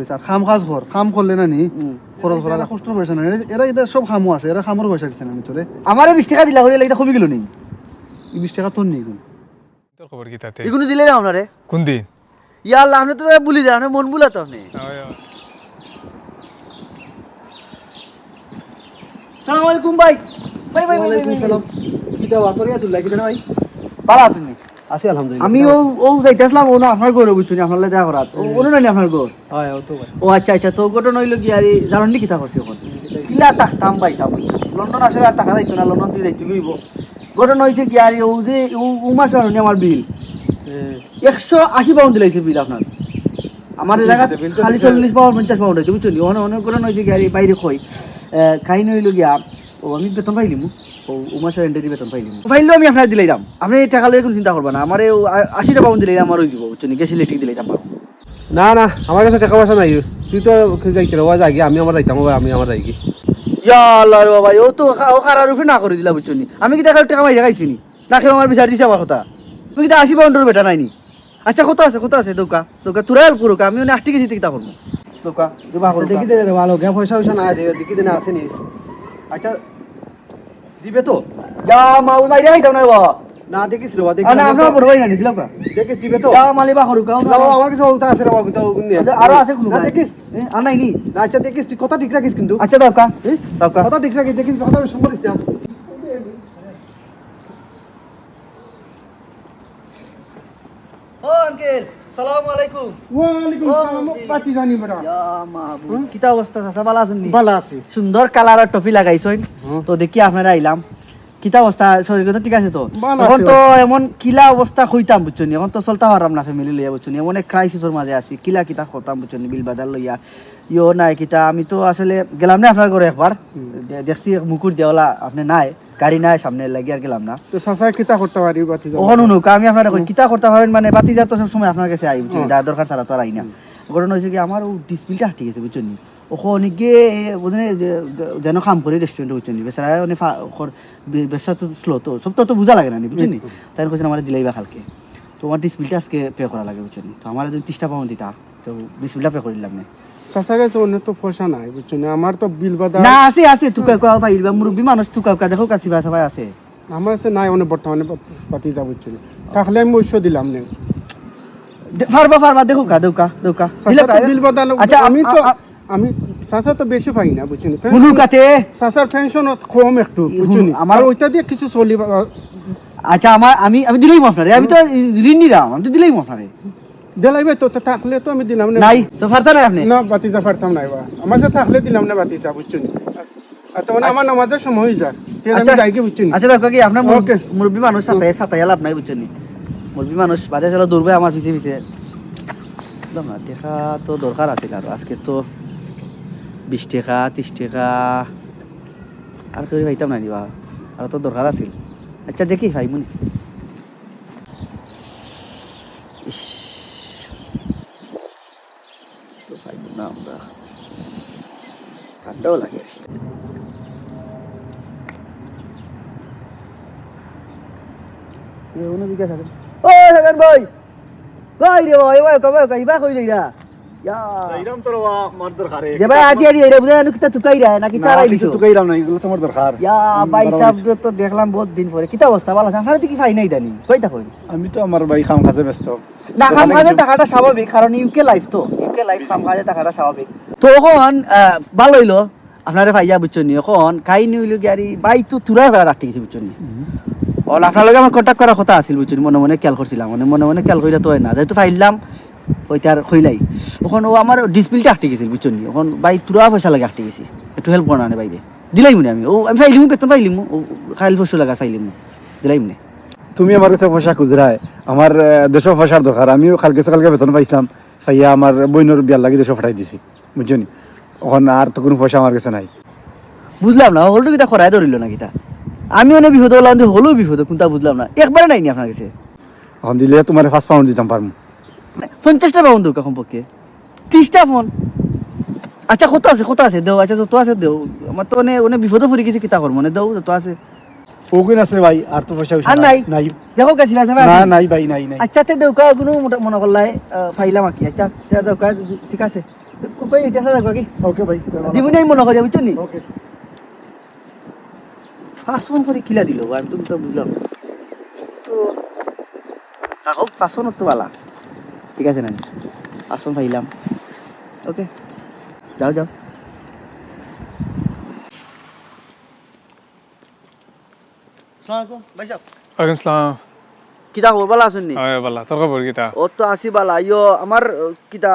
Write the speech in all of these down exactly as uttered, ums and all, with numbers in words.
স্যার, কাম কাজ কর, কাম করলে না নি, হুম। খরচ করা কষ্ট পয়সা না, এরা, এরা এটা সব কামও আছে, এরা কামর পয়সা দিছে না আমি তোরে। আমারে বিশ টেকা দিলা করি, এটা কমি গেল নি? এই বিশ টেকা তোর নেই কোন? তোর খবর কি তাতে? এগুলো দিলে না আপনারে? কোন দিন? ইয়া আল্লাহ, আপনি তো ভুলি যান, আপনি মন ভুলাতো আপনি। হয়, হয়। সালাম আলাইকুম ভাই। ভাই, ভাই, ভাই, ভাই, ওয়ালাইকুম ভাই, ভাই। সালাম। কিতা বা, তোর ইয়া চুল্লা, কিতা না ভাই? ভালো আছেন নি? আছি আলহামদুলিল্লাহ। আমি ও, ও যাইতেছিলাম, ও না আপনার ঘরে বুঝছো নি, আপনার লগে দেখা করাত। ও, হুম। ও না নি আপনার ঘর? হয়, ও তো ভাই। ও আচ্ছা, আচ্ছা, তো ঘটনা হইলো কি, আরে, জানেন নি কিতা করছে এখন? হুম, কিতা? কিলা থাকতাম ভাই সাহেব, লন্ডন আসলে আর থাকা যাইতো না, লন্ডন তুই যাইতে লইব। ঘটনা হইছে কি, আরে, ও যে, ও, ও মাসে জানেন নি আমার বিল? হুম। একশো আশি পাউন্ড দিলাইছে বিল আপনার। আমার ঠিক জায়গা আছে, বিল তো খালি ঠিক আছে। চল্লিশ পাউন্ড, পঞ্চাশ পাউন্ড হইতো, বুঝছো নি? অনেক, অনেক ঘটনা হইছে কি, আরে, বাইরে কই, আহ, কাহিনী হইলো গিয়া, ও, আমি বেতন পাইলিমু। ও, ও মাসের এন্ডে দি বেতন পাইলিমু। পাইলেও আমি আপনারে দিলাইরাম। আপনি এই টাকা লইয়া কোনো চিন্তা করবা না। আমারে ও আ-, আশিটা পাউন্ড দিলাইরাম, আমার হইযিবো, বুঝছো নি? গ্যাস ইলেকট্রিক দিলাইতাম পারবো। না, না, আমার কাছে টাকা পয়সা নাই। তুই তো যাইতে রে, ওয়া যাগি, আমি আমার যাইতাম, ওবা, আমি আমার যাইগি। ইয়া আল্লাহ রে বাবা, ও তো খা-, ও খারার উপরে না করি দিলা, বুঝছো নি? আমি কিতা কারো টাকা মাইরা খাইছি নি? না কেউ আমার বিচার দিছে আমার কথা। তুমি কিতা আশি পাউন্ডর বেটা নাইনি? আচ্ছা, কত আছে, কত আছে? দৌকা, দৌকা, তোরা হেল্প করুকা, আমি অনেক আটকে গেছি, কিতা করবো? দৌকা, দিবা করুকা। দেখি দে রে, ভালো, গিয়া পয়সা পয়সা না দে, দেখি দে না আছে নি। আচ্ছা, দিবে তো? যা, মা, ও মাইরে খাইতাম না বাবা। না, দেখিস রে বাবা, দেখিস আ, না, রে বাবা। আপনার বড় ভাই না, নিদিলাম না। দেখিস, দিবে তো? যা, মালি বা করুকা, না, বাবা, আমার কাছে ওটা আছে রে বাবা, কোথাও ওগুন নিয়ে। আচ্ছা, আরো আছে কোনো না, ভাই? দেখিস। এ, আর নাই নি? না, আচ্ছা, দেখিস, তুই কথা ঠিক রাখিস কিন্তু। আচ্ছা, দৌকা। এ? দৌকা। কথা ঠিক রাখিস, দেখিস, কথা সম্ভব না। ও আঙ্কেল, সালামু আলাইকুম। ওয়ালাইকুম ও সালাম, আঙ্কেল। বাতি জানি বেটা। ইয়া মাবুদ, হুম? কিতা অবস্থা চাচা, ভালা আছইন নি? ভালা আছি। সুন্দর কালারর টুপি লাগাইছইন। হুম। তো দেখি আপনারে আইলাম। কিতা অবস্থা, শরীর কথা ঠিক আছে তো? ভালা এখন আছে। তো এমন কিলা অবস্থা কইতাম বুঝছইন নি, এখন তো চলতা পাররাম না ফ্যামিলি লইয়া বুঝছইন নি, এমন এক ক্রাইসিসর মাঝে আছি, কিলা কিতা করতাম বুঝছইন নি, বিল বাজার লইয়া। ইয়ো নাই কিতা, আমি তো আসলে গেলাম না আপনার ঘরে একবার, হুম। দে-, দেখছি এক মুকুর দেওয়ালা আপনি নাই। গাড়ি নাই সামনে, লাগি আর গেলাম না। তো চাচা কিতা করতা পারি, বাতি যাও? অখন হুনুক, আমি আপনারে কই, হুম। কিতা করতা পারইন মানে, বাতি যা তো সব সময় আপনার কাছে আই, বুঝছইন নি? হুম। যা দরকার ছাড়া তো আর আই না। হুম। ঘটনা হইছে কি, আমার ও ডিসপ্লেটা আটকি গেছে, বুঝছইন নি? অখন গিয়ে, বুঝছইন নি, যে, যেন কাম করে রেস্টুরেন্টে, বুঝছইন নি? বেচারা মানে ফা-, কর-, বে-, ব্যবসা তো স্লো তো, সব তো অত বুঝা লাগে না নি, বুঝছইন নি? হুম। তাইন কইছইন আমারে দিলাইবা কালকে। তো আমার ডিসপ্লেটা আজকে পে করা লাগে, বুঝছইন নি? তো আমারে যদি তিরিশটা পাউন্ড দিতা, তো ডিসপ্লেটা পে করিলাম নে। চাচার কাছে অনেক তো পয়সা নাই, বুঝছইন নি? আমার তো বিল বাদা না, আছে, আছে, তুকাউকা পাইবা, মুরব্বি মানুষ তুকাউকা, দেখো কাছি বা সবাই আছে। আমার কাছে নাই, অনেক বর্তমানে পাতি-, পাতি যা, বুঝছইন নি? তাহলে আমি অবশ্য দিলাম নে। দে-, পারবা, পারবা, দেখো কা, দেখো কা, দেখো কা। চাচা দিলে তো কা-, বিল বাদা না, আচ্ছা, আমি তো, আ-, আ-, আমি চাচা তো বেশি পাই না, বুঝছইন নি? হুনু কাতে। চাচার পেনশন কম একটু, হুনু, বুঝছইন নি? আমার আর ওইটা দিয়া কিছু চলি বা-, আচ্ছা, আমার, আমি, আমি দিলাইমু আপনারে, আমি তো ঋণ নিলাম, আমি তো দিলাইমু আপনারে। দিলাইবে তো, তো থাকলে তো আমি দিলাম নে। নাই, তো পারতা নাই আপনি? না, বাতি যা পারতাম নাই বা। আমার সাথে থাকলে দিলাম নে বাতি যা, বুঝছইন নি? আর তো মানে আমার নামাজের সময় হয়ে যায়। তে আমি আচ্ছা। যাই কি, বুঝছইন নি? আচ্ছা, দেখো কি, আপনার মুর-, ওকে। মুরব্বি মানুষ সাথে, হুম। সাথে লাভ নাই, বুঝছইন নি? মুরব্বি মানুষ, বাদে চলো দৌড়বে আমার পিছে পিছে। বুঝলাম না, টেকা তো দরকার আছিল আর আজকে তো বিশ টেকা, তিরিশ টেকা, আর কেউ পাইতাম না নি বা, আর তো দরকার আছিল। আচ্ছা, দেখি, পাইমু নি। ইস, তো পাইব না আমরা। ঠান্ডাও লাগে। এ, অন্য দিকে আছে। ও, সেভেন ভাই! কই রে ভাই? ওই, কবে, কই, ইবা কই যাইরা? ইয়া। যাইরাম তো রে বা, আমার দরকারে। যে ভাই, আজি, আজি, এরে বুঝা জানো কিতা তুকাইরা, নাকি না, চারাই কিছু দিছো? তুকাইরাম না, এগুলো তোমার দরকার। ইয়া, হুম, ভাই বড় সাহেব, হয়েছে। তো দেখলাম বহুত দিন পরে। কিতা অবস্থা? ভালো আছেন? আপনারা তো কি পাই নাই ইদানিং? কই থাকইন? আমি তো আমার ভাই কাম কাজে ব্যস্ত। না, কাম কাজে থাকাটা স্বাভাবিক, কারণ ইউকে লাইফ তো, ইউকে লাইফ কাম কাজে থাকাটা স্বাভাবিক। তো অখন, আহ, ভালো হইলো, আপনারে পাইয়া, বুঝছইন নি? অখন কাহিনী হইলো কি, আরে ভাই তো তুরা জায়গা আটকে গেছি, বুঝছইন নি? হুম। অখন আপনার লগে আমার contact করার কথা আছিল, বুঝছইন নি? মনে মনে খেয়াল করছিলাম, মানে মনে মনে খেয়াল কইরা তো হয় না, যেহেতু পাইলাম, ওইটা আর কইলাই। অখন ও আমার ডিসপ্লেটা আটকে গেছিল, বুঝছইন নি? অখন ভাই তুরা পয়সা লাগে আটকে গেছি, একটু help করো না রে ভাই রে। দিলাইমু নে আমি, ও আমি পাইলিমু, বেতন পাইলিমু, ও কাইল পরশু লাগা পাইলিমু, দিলাইমু নে। তুমি আমার কাছে পয়সা খুজরায়, আমার, আহ, দেড়শো পয়সার দরকার। আমিও কালকে সকালকে বেতন পাইছিলাম, পাইয়া আমার বইনর বিয়ার লাগি দেড়শো পাঠাই দিছি, বুঝছো নি? অখন আর তো কোনো পয়সা আমার কাছে নাই। বুঝলাম না, হকলটু কিতা খরায় ধরিল না কিতা? আমি অনেক বিপদে, অলা অনেক হকলউ বিপদে, কোনটা বুঝলাম না, একবারে নাই নি আপনার কাছে? অখন দিলে তোমারে পাঁচ পাউন্ড দিতাম পারমু। পঞ্চাশটা পাউন্ড দরকার কমপক্ষে। তিরিশটা ফোন। আচ্ছা, কত আছে, কত আছে? দেও, আচ্ছা, যত আছে দেও। আমার তো অনেক, অনেক বিপদে পড়ি গেছি, কিতা করমু? মানে দেও, যত আছে। ওগুন আছে ভাই, আর তো পয়সা আর নাই? নাই। দেখো, গেছিল আছে ভাই? না, নাই ভাই, নাই, নাই। আচ্ছা, তে দেও, কা-, কোনো মোটা-, মনে করলাই, আহ, পাইলাম আর কি। আচ্ছা, তে দেও, কা-, ঠিক আছে। ভাই, দেখা যাক বাকি। ওকে ভাই, তাহলে দিমুনি আমি মনে করি, বুঝছো নি? ওকে। পাঁচ ফোন করে কিলা দিল, আমি তো বুঝলাম না। তো কাকু, পাঁচ ফোন তো বালা। ঠিক আছে না? পাঁচ ফোন পাইলাম। ওকে, যাও, যাও। আসসালামু আলাইকুম, ভাই সাহেব। ওয়ালাইকুম সালাম। কিতা খবর, বালা আছইন নি? অয় বালা, তোর খবর কিতা? ও তো আছি বালা। ইয়ো, আমার, আহ, কিতা,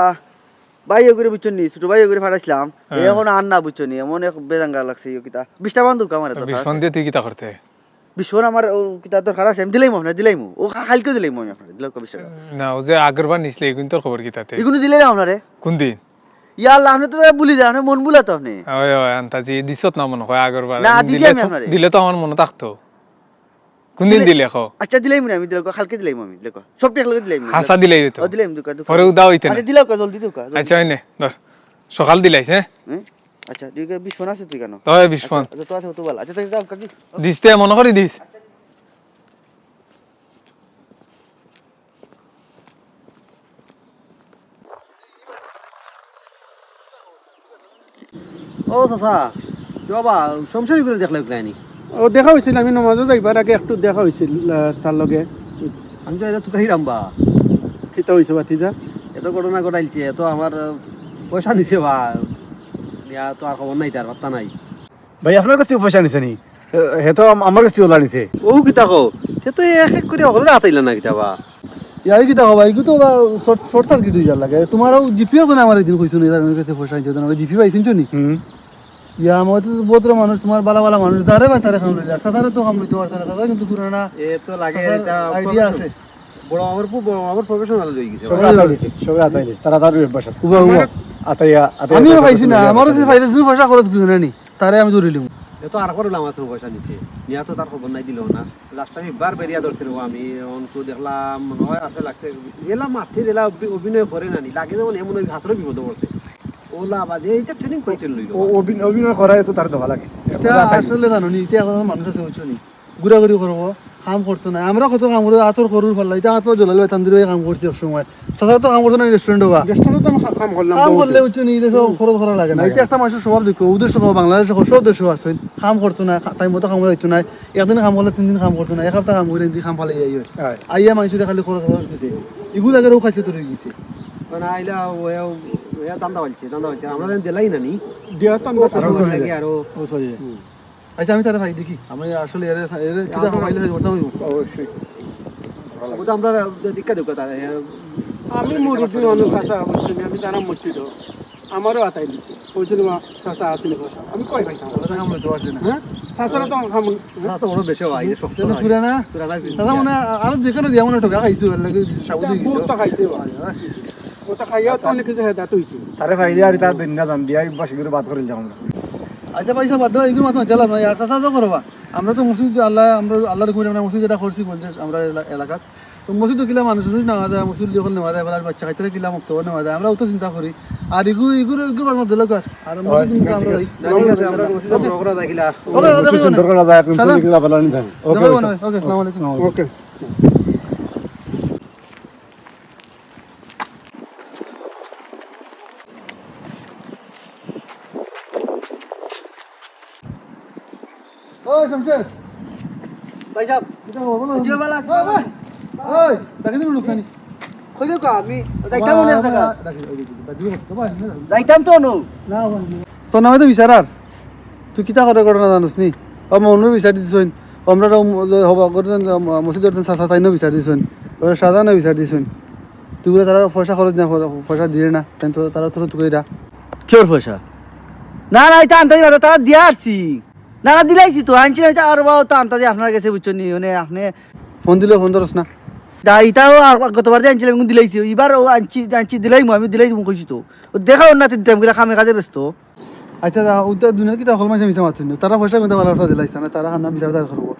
ভাই ওগুরে বুঝছো নি, ছোট ভাই ওগুরে ফাটাইছিলাম। হ্যাঁ। এখন আর না বুঝছো নি, এমন এক বেজাঙ্গা লাগছে, ইয়ো কিতা। বিশটা বান্ধব কামারে তো বিশ আছে। ফোন দিয়ে তুই কিতা করতে? বিশ ফোন আমার, ও কিতা দরকার আছে, আমি দিলাইমু আপনারে, দিলাইমু। ও কা-, কালকেও দিলাইমু আমি আপনারে, দিলাও কবি সাহেব। না, ও যে আগের বার নিছিলে, এগুন তোর খবর কিতাতে? এগুন দিলাইলাম আপনারে। কোন দিন? ইয়া আল্লাহ, আপনি তো ভুলি যান, আপনি মন ভুলা তো আপনি। ওই, ওই, আন্তাজি দিছত না মনে হয় আগের বার। না, দিছি দিলে আমি তো, আপনারে। দিলে তো আমার মনে থাকতো। কোন দিন দিলে-, দিলে কও? আচ্ছা, দিলাইমু না আমি, দিলাও, কালকে দিলাইমু আমি, দিলাও। সব একলগে দিলাইমু। হাছা দিলাই তো। ও, দিলাইমু, দুকা, দুকা। পরে উদাও হইতে না। আরে, দিলাও, কা, জলদি দিলাও, কা, জলদি। আচ্ছা, ওই নে, ধর। সকাল দিলাইস, হ্যাঁ? হুম? আচ্ছা, ঠিক আছে, বিশ ফোন আছে তুই কেন? তবে বিশ ফোন। আচ্ছা, আচ্ছা, তো আছে, তো বল। আচ্ছা, তাহলে যাও, কাকি। দিস তে, মনে করি দিস। ও চাচা, কি বাবা, শমশের ওগুরে দেখলায় নি? ও, দেখা হইছিল, আমি নমাজো যাইবার আগে একটু দেখা হইছিল, আহ, তার লগে। আমি তো এটা তুকাইরাম বা। কিতা হইছে ভাতিজা? এত ঘটনা ঘটাইলছে, এত আমার, আহ, পয়সা নিছে বা। নিয়া তো আর খবর নাই, তার পাত্তা নাই। ভাই, আপনার কাছে পয়সা নিছে নি? এ, হে তো আম-, আমার কাছে ওলা নিছে। ও কিতা কও? হে তো এক এক করি হকলরে আতাইলা না কিতা বা? ইয়া, এই কিতা কও ভাই? ইগু তো বা short, short circuit হই যার লাগে। তোমার ও জিপি আছে না? আমার একদিন কইছো না, এর কাছে পয়সা নিছে, তোমার জিপি ভাই চিনছো নি? হুম। ইয়া, আমার তো ভদ্র মানুষ, তোমার বালা বালা মানুষ। যারে ভাই তারে কাম লইলে। আর চাচারে তো কাম লইতে পারছে না। চাচা কিন্তু পুরানা। এ তো লাগে চাচার এটা idea professional। আছে। বড় বাবুর পু-, বড় বাবুর professional হয়ে গেছে। সবে আতাই দিছে, সবে আতাই দিছে। তারা তার অভ্যাস আছে। উবা, উবা। আতাইয়া, আতাইয়া আমিও পয়সা পাইছি না, নিয়ে আমারও আতাইয়া। পাইলে দুই পয়সা খরচ করে না নি। তারে আমি ধরিলিমু। এ তো আর করলাম আছে পয়সা নিছে। নিয়া তো তার খবর নাই দিল না। Last time বার বেরিয়া ধরছে রে আমি, অন তো দেখলাম মনে হয় আসলে লাগছে। জেলা মাঠে জেলা অভি-, অভিনয় করে না নি। লাগে যেমন এমন ওই হাসরে বিপদ করছে। ওলা বাদে এইটা training কই ট্রেন লইল? ও অভিন-, অভিনয় করায় তো তার দেওয়া লাগে। এটা আসলে জানো নি, এটা এখন মানুষ আছে বুঝছো নি? ঘুরাঘুরি করবো, কাম করতো না। আমরা কত কাম করি, আতর করুর ফাল্লা, এটা আতর জ্বলালে বেতন দিলে কাম করছি এক সময়। চাচা তো কাম করতো না restaurant-ও বা। Restaurant-ও তো আমি কা-, কাম করলাম কাম বহুত। করলে উঠছে নি, এই দেশে হুম। খরচ করা লাগে না। না, এটা না। একটা মানুষের স্বভাব দেখো, ওদের স্বভাব, বাংলাদেশে সব দেশেও আছে। কাম করতো না, খা-, time মতো কাম করতো না। একদিন কাম করলে তিন দিন কাম করতো না, এক হপ্তাহ কাম করে তিন দিন কাম ফালাই যাই হয়। হয়। আইয়া মানুষের খালি খরচ খরচ গেছে। এগুলো আগে ও খাইছে তো রয়ে গেছে। মানে আইলা ও, ও, ও ধান্দা বালছে, ধান্দা বালছে। আমরা যেন দিলাই না নি। দিয়া তো আমরা ও সব সময় লাগে আরো। ও, sorry। হুম। আচ্ছা, আমি তারে ভাই দেখি, আমি আসলে এরে, এরে কিতা আমরা হবাইলে হবাইতাম হইব। অবশ্যই। ও তো আমরা দীক্ষা দেবো তারে। আমি মুরব্বী মানুষ, চাচা, বুঝছেন, আমি জানা মসজিদ। আমারও আতাই দিছে। ওই জন্য মা-, চাচা আছেন বসা। আমি কই ভাই, চাচা কাম লইতে পারছে না। হ্যাঁ? চাচারা তো আমার কাম, হ্যাঁ? চাচা তো বড় বেশি হয়, এই যে শক্ত তাহলে হয়। পুরানা? পুরানা জিনিস। চাচা মনে হয় আরো যেখানে দিয়া মনে হয় ঠকা খাইছে, ওর লাগে সাবুত তা হয়ে গেছে। বহুত তো খাইছে, ভাই। হ্যাঁ, হ্যাঁ। ওটা খাইয়াও তো অনেক কিছু হেদাত হইছে। তারে খাইলে আর তার দিন না জান দিয়া, এই বাসি করে বাদ করে যাও আমরা। আচ্ছা, ভাই সাহেব, বাদ দাও, এগুলো মাত্র জ্বালা নয়, আর চাচা তো করবা। আমরা তো মসজিদ, আল্লাহ, আমরা আল্লাহর হুকুমে আমরা মসজিদ যেটা করছি, বলছে আমরা এলা-, এলাকাত। তো মসজিদ তো কিলা মানুষ, মানুষ নেওয়া যায়, মসজিদ যখন নেওয়া যায়, এবার বাচ্চা কাচ্চারা কিলা মুক্ত নেওয়া যায়, আমরা অত চিন্তা করি। আর ইগু, ইগুর, ইগুর বাদ দিলে কার? আর মসজিদ আমরা যাই। ঠিক আছে, আমরা মসজিদ বড় করা যায় কিলা? ওকে, ওকে, মসজিদ ওকে। সুন্দর করা যায়, আপনি সাদা। মসজিদ কিলা ভালো আনি যান। ওকে, ওকে, ভাই সাহেব। ওকে, আসসালামু আলাইকুম। ওকে। ওই, শমশের। ভাই সাহেব। এটা হবো না। জি, ভালো আছি। ওই, ওই, ওই, ডাকি দিন লোক খানি। কই যাও কা? আমি যাইতাম মনে আছে কা? ডাকি, ওই, ওই, ওই, ওই, ওই, ওই, যাইতাম তো নু। না, ওই, ওই। তোর নামে তো বিচারার। তুই কিতা করে ঘটনা জানোস নি? ও মনুর বিচার দিছইন। আমরা তো ম-, হবা করে দেন, ম-, মসজিদ ধরতেন চাচা তাইনও বিচার দিছইন। ওরা সাজানো বিচার দিছইন। তুই বলে তারা পয়সা খরচ না, পয়সা দিলে না। তাই তো তারা তোরা তুকাইরা। কিওর পয়সা? না, না, এটা আনতে দিবা, তারা দিয়া আসছি। না, না, দিলাইছি তো, আনছি না, এটা আর বাবা তো আনতে দিয়ে আপনার কাছে বুঝছো নি, মানে আপনি ফোন দিলে ফোন ধরস না। দা, এটাও আর গতবার যে আনছিলাম, এখন দিলাইছি, এবার ও আনছি, আনছি, দিলাইমু, আমি দিলাইমু কইছি তো। ও দেখাও না, তিন টাইম করে কামে কাজে ব্যস্ত। আচ্ছা, দা, ওটা দুনিয়ার কিতা হকল মানষে মিছা মাতইন না। তারা পয়সা কিন্তু ভালো একটা দিলাইছে না, তারা হামনা বিচার দায়ের করবো।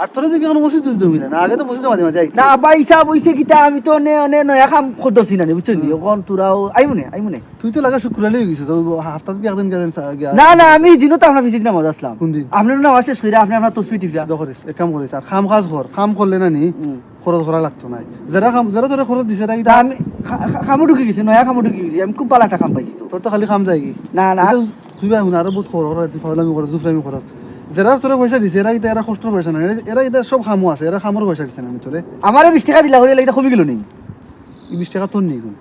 আর তোরা দেখি এখন মসজিদ তুলতে হইলে না, আগে তো মসজিদে মাঝে মাঝে আইতা। না, ভাই সাহেব, ওইছে কিতা, আমি তো অনে, অনে নয়া কাম করতেছি না, বুঝছো নি? হুম। এখন তোরাও আইমু নে, আইমু নে। তুই তো লাগে শুক্রবারে হয়ে গেছে, তো হাফতা কি একদিন গেলেন সা-, গিয়া? না, না, আমি এই দিনও তো আপনার পিছে নামাজ আসলাম। কোন দিন? আপনি নামাজ শেষ করে, আপনি আপনার তসবি টিপরা। দখলিস, এক কাম করিস, আর কাম কাজ কর, কাম করলে না নি, হুম। খরচ করা লাগতো নায়। যেরা কাম, যেরা তোরে খরচ দিছে, এরা কিতা? আমি কা-, কা-, কামো ঢুকি গেছি, নয়া কামো ঢুকি গেছি, আমি খুব ভালা একটা কাম পাইছি তো। তোর তো খালি কাম যায়গি। না, না। ইতা তুই বা হুন, আরো বহুত খরচ করা, তুই ফাউলামি করস, জুফরামি করস। যেরা তোরে পয়সা দিছে, এরা কিতা, এরা কষ্টর পয়সা নায়, এরা, এরা কিতা সব কামো আছে, এরা কামর পয়সা দিছে না আমি তোরে। আমারে বিশ টেকা দিলা করি, ইটা কমি গেল নি? ই বিশ টেকা তোর নি কুন?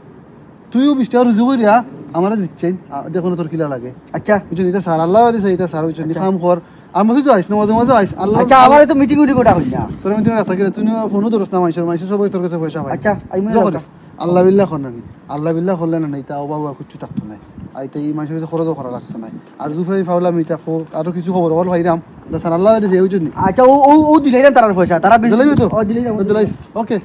তুইও বিশ টেকা রুজি করিয়া আমারে দিচ্ছেন, আ, দেখো না তোর কিলা লাগে। আচ্ছা। বুঝছনি, ইতা স্যার, আল্লাহ বাদে ইতা স্যার, বুঝছনি, আচ্ছা। কাম কর। আর মসজিদো আইস না, মাঝে মাঝে আইস। আল্লাহ আচ্ছা, আমারে তো মিটিং উটিং ওটা হই না। তোর মিটিং রাস্তা গেলে তুই না ফোনও ধরস না, মানুষের, মানুষের সবাই তোর কাছে পয়সা পায়। আচ্ছা, আই মনে দোয়া রাখলাম। করিস। আল্লাহ বিল্লাহ কর না নি। আল্লাহ বিল্লাহ করলে না, না, ইতা অভাব আর কিচ্ছু থাকতো নায়। আর ইতা ই মানুষের কাছে খরচও করা লাগতো নায়। আর জুফরামি ফাউলামি ইতা কো-, আরো কিছু খবর বল ভাইরাম। দা স্যার, আল্লাহ বাদে যে, বুঝছনি। আচ্ছা, ও, ও, ও দিলাইলাম তারার পয়সা, তারা বিল-, দিলাইবি তো? ও, দিলাইলাম। দিলাইস। ওকে।